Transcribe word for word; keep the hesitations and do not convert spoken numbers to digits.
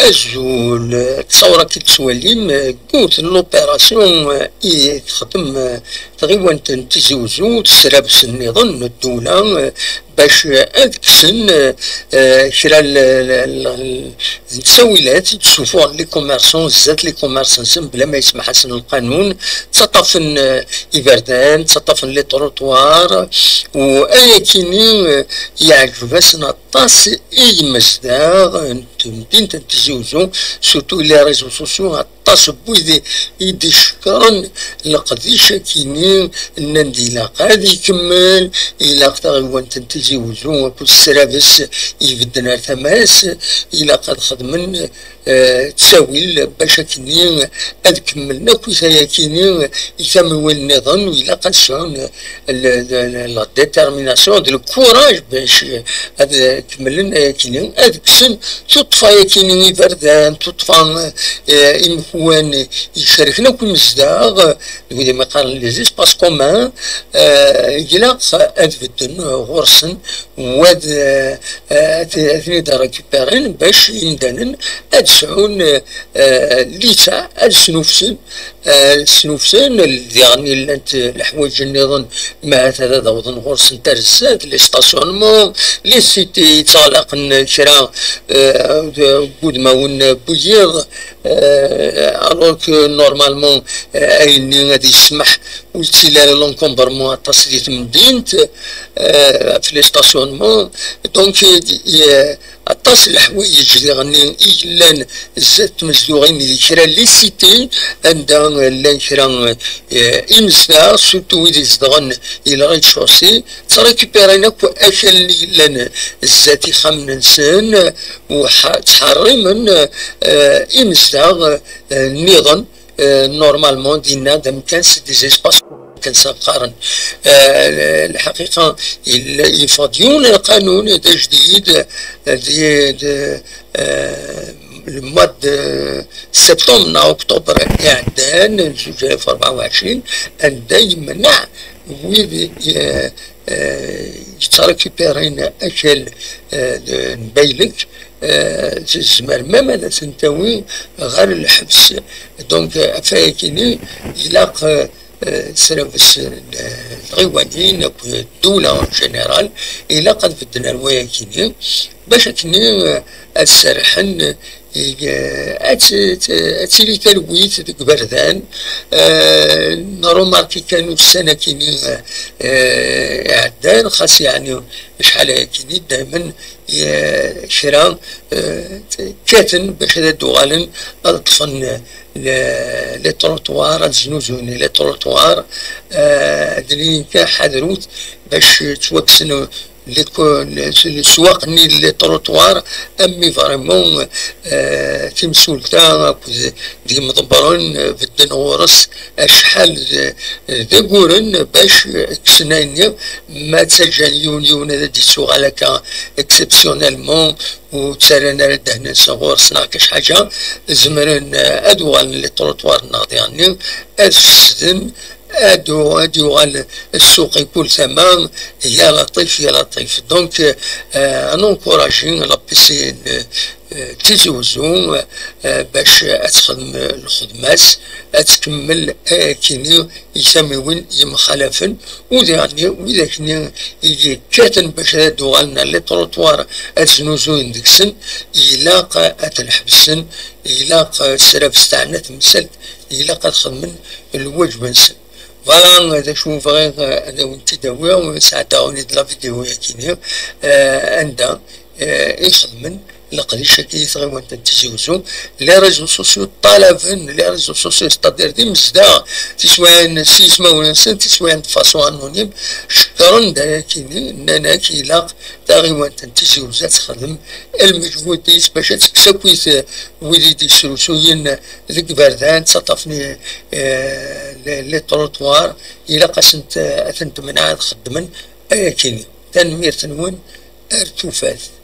Azul, ttṣawra ki tettwalim, deg l'opération i texdem tɣiwant n Tizi Uzzu, tesrabes nniḍen n ddula, bac ad kksen, eh, kra n ttawilat i d-ssufuɣen les commerçants zdat les commerces-nsen bla ma yesmaḥ-asen lqanun, ttaṭṭafen, eh, iberdan, ttaṭṭafen les trottoirs, u ayakini, eh, yeɛǧeb-asen aṭas i yimezdaɣ n temdint n Tizi Uzzu, surtout les réseaux sociaux, aṭas n wid i d-icekkren leqdic-akini, nnan-d ilaq ad ikemmel, ilaq taɣiwant n Tizi Uzzu akked Srabes ibedden ar tama-s, ilaq ad xedmen, eh, ttawil bac akkenni ad kemmlen akk itay-akini i tamiwin nniḍen, ilaq ad sɛun la détermination d le courage bac ad kemmlen ayakini, ad kksen tuṭṭfa-yakini iberdan, tuṭṭfa, eh, imekwan icerken akk imezdaɣ, deg wid i mi qqaren les espaces communs, eh, ilaq ad bedden ɣur-sen, u ad, eh, ad, ad ten-id-récupéren bac imdanen ad sɛun, eh, litteɛ ad snufsen, eh, snufsen, diɣen llant leḥwayeǧ nniḍen, ma ahat ad awḍen ɣur-sent ar zdat, les stationnements, les cités yettɣlaqen kra, eh, deg wudmawen n wiyiḍ, eh, alors que normalement, eh, ayenni ad yesmeḥ ur yettili ara l'encombrement aṭas di temdint, eh, ɣef les stationnements. Donc, eh, aṭas n leḥwayeǧ diɣen i yellan zdat tmezduɣin di kra n les cités, anda llan kra, eh, imezdaɣ, surtout wid izedɣen i le rez-de-chaussée, ttrécupéren akk akal i yellan zdat ixxamen-nsen, u ḥa-, ttḥerrimen, eh, imezdaɣ, eh, nniḍen, eh, normalement dinna d amkan, c'est des espaces akken sa qqaren. Eh, lḥaqiqa, il-, yeffeɣ-d yiwen lqanun d ajdid, eh, di, di, eh, le mois de septembre neɣ octobre iɛeddan, zuǧ alaf u rebɛa u ɛecrin, anda yemneɛ wid, eh, eh, yettrécupérin akal, eh, de, n baylek, eh, tezmer même ad asen-tawi ɣer lḥebs. Donc, eh, ɣef wayakini, ilaq, eh, eh, srabes n, eh, tɣiwanin akked ddula en général, ilaq ad bedden ar wayakini, bac akkenni, eh, ad serrḥen, eh, ad t-, t-, ad tili talwit deg iberdan. Eh, nrumarki kan ussan akini, eh, eh, iɛeddan, xas yeɛni acḥal ayakini, daymen, eh, kra, eh, kkaten bac ad d-uɣalen ad ṭṭfen le-, les trottoirs, ad znuzuyen les trottoirs, eh, ad d-ninin kan ḥadrut bac ttwakksen les co-, les, leswaq-nni, les trottoirs, am mi vraiment, eh, timsulta akked d yimḍebbren, eh, bedden ɣur-s acḥal d, d aguren bac kksen ayenni, ma ttaǧǧan yiwen yiwen ad d-yettuɣal akka exceptionnellement, ur ttarran ara ddehn-nsen ɣur-s neɣ kac ḥaǧa, zemren, eh, ad uɣalen les trottoirs-nneɣ diɣenni, ad fesden, ad u-, ad yuɣal ssuq i kul tama, ya laṭif, ya laṭif. Donc, eh, ad nencouragi la P C N, eh, Tizi Uzzu, eh, bac ad texdem lxedma-s, ad tkemmel ayakini i tamiwin yemxalafen, u diɣenni widak-nni i yekkaten bac ad d-uɣalen ar les trottoirs ad znuzuyen deg-sen, ilaq ad ten-ḥebsen, ilaq, eh, srabes teɛna temsalt, ilaq ad xedmen lwajeb-nsen. Voilà, d acu bɣiɣ, eh, ad awen-t-id-awiɣ, sɛeddaɣ-awen-id la vidéo-yakini, eh, anda, eh, i xedmen leqdic-agi i tɣiwant n Tizi Uzzu. Les réseaux sociaux ṭṭalaben, les réseaux sociaux, c'est-à-dire d imezdaɣ, tiswayin s yismawen-nsen, tiswayin de façon anonyme, cekkren-d ayakini, nnan-ak ilaq taɣiwant n Tizi Uzzu ad texdem lmeǧhud-is bac ad tekkes akk wid i d-yesrusuyen deg iberdan, ttaṭṭafen, eh, les, les trottoirs, ilaq ad sent-, ad ten-temneɛ ad xeddmen ayakini. Tanemmirt-nwen, ar tufat.